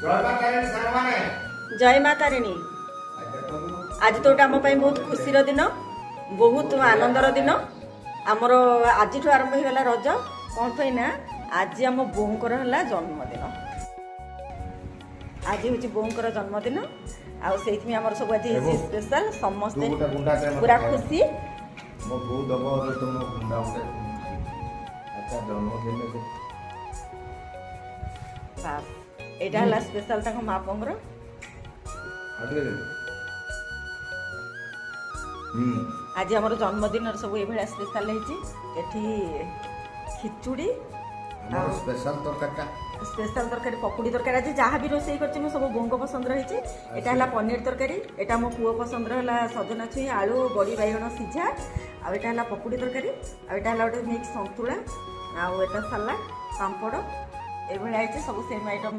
ଜୟ ମା ତାରିଣୀ ସାଙ୍ଗମାନେ। ଜୟ ମା ତାରିଣୀ। ଆଜି ତ ଗୋଟେ ଆମ ପାଇଁ ବହୁତ ଖୁସିର ଦିନ, ବହୁତ ଆନନ୍ଦର ଦିନ। ଆମର ଆଜିଠୁ ଆରମ୍ଭ ହେଇଗଲା ରଜ। କ'ଣ ପାଇଁ ନା ଆଜି ଆମ ବୋଉଙ୍କର ହେଲା ଜନ୍ମଦିନ। ଆଜି ହେଉଛି ବୋଉଙ୍କର ଜନ୍ମଦିନ ଆଉ ସେଇଥିପାଇଁ ଆମର ସବୁ ଆଜି ହେଇଛି ସ୍ପେଶାଲ। ସମସ୍ତେ ତୁ ଗୋଟେ ଗୁଣ୍ଡା ଦେ ମତେ ପୁରା ଖାଇବାକୁ। ଖୁସି। ମୋ ବୋଉ ଦବ ତ ମୋ ଗୁଣ୍ଡା ଗୋଟେ। ଆଚ୍ଛା, ଜନ୍ମଦିନରେ। ବାସ୍, ଏଇଟା ହେଲା ସ୍ପେଶାଲ ତାଙ୍କ ମା ପୁଅଙ୍କର। ଆଉ ଟିକେ ଦେବି। ହୁଁ। ଆଜି ଆମର ଜନ୍ମଦିନର ସବୁ ଏଇଭଳିଆ ସ୍ପେଶାଲ ହେଇଛି। ଏଠି ଖିଚୁଡ଼ି। ଆମର ସ୍ପେଶାଲ ତରକାରୀଟା। ସ୍ପେଶାଲ ତରକାରୀ ପକୁଡ଼ି ତରକାରୀ। ଆଜି ଯାହା ବି ରୋଷେଇ କରିଛି ମୁଁ, ସବୁ ବୋଉଙ୍କ ପସନ୍ଦର ହେଇଛି। ଏଇଟା ହେଲା ପନିର ତରକାରୀ। ଏଇଟା ମୋ ପୁଅ ପସନ୍ଦର ହେଲା ସଜନା ଛୁଇଁ, ଆଳୁ, ବଡ଼ି, ବାଇଗଣ ସିଝା। ଆଉ ଏଇଟା ହେଲା ପକୁଡ଼ି ତରକାରୀ। ଆଉ ଏଇଟା ହେଲା ଗୋଟେ ମିକ୍ସ ସନ୍ତୁଳା। ଆଉ ଏଇଟା ସାଲାଡ଼, ପାମ୍ପଡ଼। ଏଇଭଳିଆ ହେଇଛି ସବୁ ସେମ୍ ଆଇଟମ୍।